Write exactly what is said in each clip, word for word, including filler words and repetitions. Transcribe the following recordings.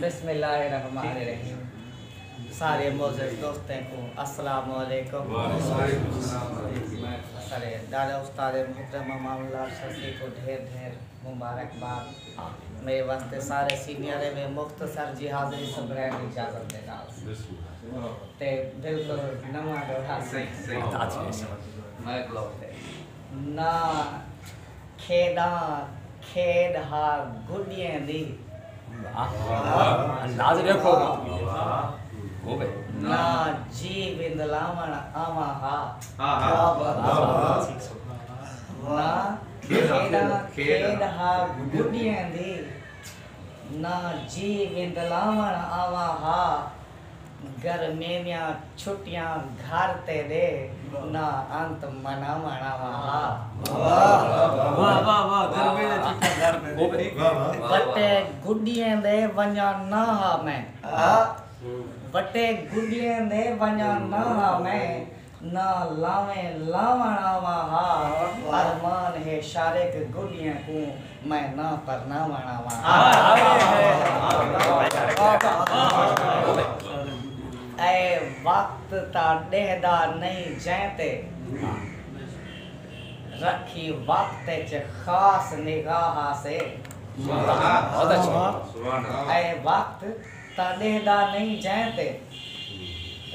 بسم اللہ الرحمن الرحیم۔ سارے معزز دوستیں کوں السلام علیکم۔ سارے ڈاڈا استاد محترم امان اللہ شفیع کوں ڈھیر ڈھیر مبارکباد۔ میرے واسطے سارے سینئر ہے، میں مختصر جی حاضری سبرین دی اجازت دے نال۔ تے بالکل نواں ڈوہڑا سی۔ نہ کھیݙاں کھیݙ ہا گݙیاں دی۔ واہ، انداز ݙیکھو۔ نہ جی وندلاوݨ آواں ہا۔ نہ کھیݙاں کھیݙ ہا گݙیاں دی۔ نہ جی وندلاوݨ آواں ہا۔ گرمیاں دیاں چھٹیاں گھر تیݙے، نہ انت مناوݨ آواں ہا۔ واہ، واہ، واہ، گرمیاں دیاں چھٹیاں گھر تیݙے۔ وٹے گݙیاں دے ونڄاں نہ ہا میں۔ وٹے گݙیاں دے ونڄاں نہ ہا میں، نہ لاویں لاوݨ آواں ہا۔ ارمان ہے شارق گݙیاں کوں، میں نہ پرناوݨ آواں ہا۔ اے وقت تاں ݙیہدا نئیں جئیں تے، رکھی وقت اچ خاص نگاہ ہاسے۔ بہت اچھا۔ اے وقت تاں ݙیہدا نئیں جئیں تے،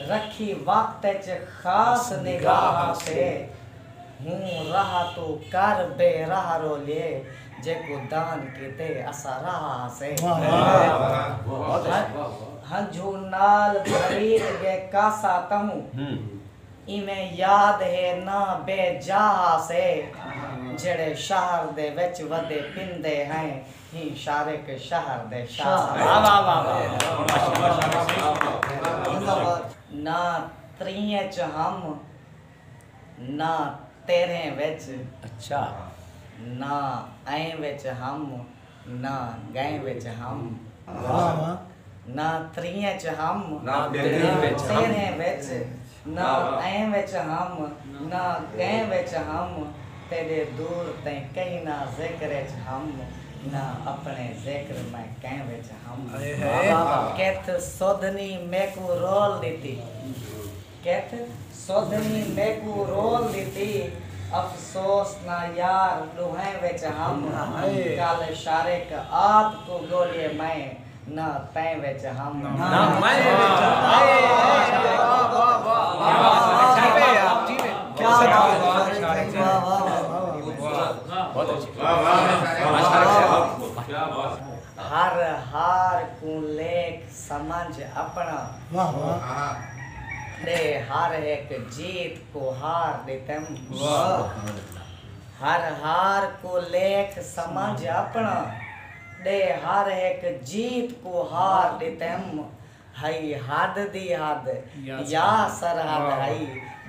رکھی وقت اچ خاص نگاہ ہاسے۔ ہوں راہ توں کر بے راہ رولیے، جیکوں دان کیتے اساں راہ ہاسے۔ ہنجھوں نال بھریت ڳئے کاسا تہوں، ایویں یاد ہے نہ بے جا ہاسے۔ جیڑھے شہر دے وچ ودے پندے ہیں، ہیں شارق شہر دے شاہ۔ واہ، واہ، واہ، واہ۔ نہ تریہہ اچ ہم، نہ تیرہیں وچ۔ اچھا۔ نہ ایں وچ ہم، نہ ڳئیں وچ ہم۔ واہ، واہ۔ نہ تریہہ اچ ہم، نہ تیرہیں وچ ہم۔ تیرہیں وچ، نہ ایں وچ ہم، نہ ڳئیں وچ ہم۔ تیݙے دور تئیں کہیں نہ ذکر اچ ہم، نہ اپݨے ذکر میں کہیں وچ ہم۔ ہائے ہائے۔ کتھ سدھ نی میکوں رول ݙتی، کتھ سدھ نی میکوں رول ݙتی۔ افسوس نہ یار ݙوہیں وچ ہم، ہائے۔ کل شارق آپ کوں ڳولیے میں، نہ تیں وچ ہم۔ نہ میں وچ ہم۔ واہ، واہ، واہ، واہ۔ کیا بات ہے۔ بہت اچھی۔ واہ، واہ، واہ۔ کیا بات ہے۔ ہر ہار کوں لیکھ سمجھ اپݨا۔ واہ، واہ۔ ݙے ہر ہک جیت کوں ہار ݙتم۔ واہ۔ ہر ہار کوں لیکھ سمجھ اپݨا، ݙے ہر ہک جیت کوں ہار ݙتم۔ ہئی حد دی حد یا یا سرحد۔ واہ۔ ہئی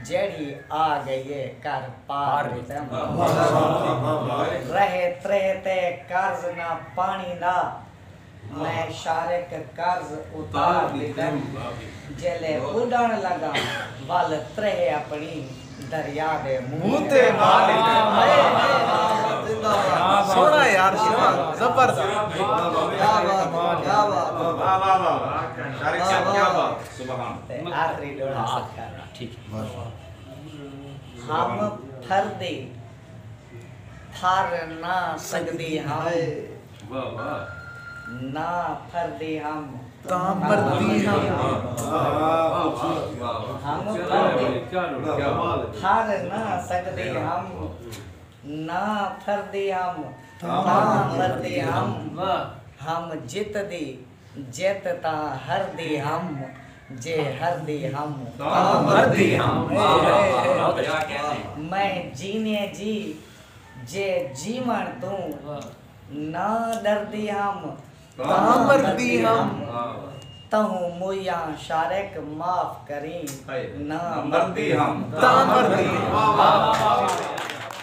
جیڑھی آ ڳئی اے کر پار پار ݙتم۔ ݙتم۔ واہ، واہ، واہ، واہ۔ رہے تریہہ تے قرض نہ پاݨی دا، میں شارق قرض اتار ݙتم۔ جیلے ٻݙݨ لڳا ول تریہہ اپݨی دریا دے منہ تے مار ݙتم۔ سوہݨا یار، سوہݨا، زبردست۔ کیا بات ہے، کیا بات ہے۔ واہ، واہ، واہ، واہ۔ شارق صاحب، کیا بات۔ سبحان۔ تے آخری ݙوہڑا سکھا۔ ٹھیک ہے۔ ہم پھردی پھر نہ سڳدی ہم۔ واہ، واہ۔ نہ پھردی ہم۔ تاں مردی ہم۔ واہ، واہ، واہ، واہ۔ ہم پھردی کیا بات ہے۔ پھر نہ سڳدی ہم۔ نہ پھردی ہم۔ تاں تاں مردی ہم۔ واہ۔ ہم جتدی جت تاں ہردی ہم، جے ہردی ہم۔ تاں مردی ہم۔ میں جیویں جی، جے جیوݨ توں نہ ݙردی ہم، تاں مردی ہم۔ تہوں مویاں شارق معاف کریں، نہ مردی ہم۔ تاں مردی ہم۔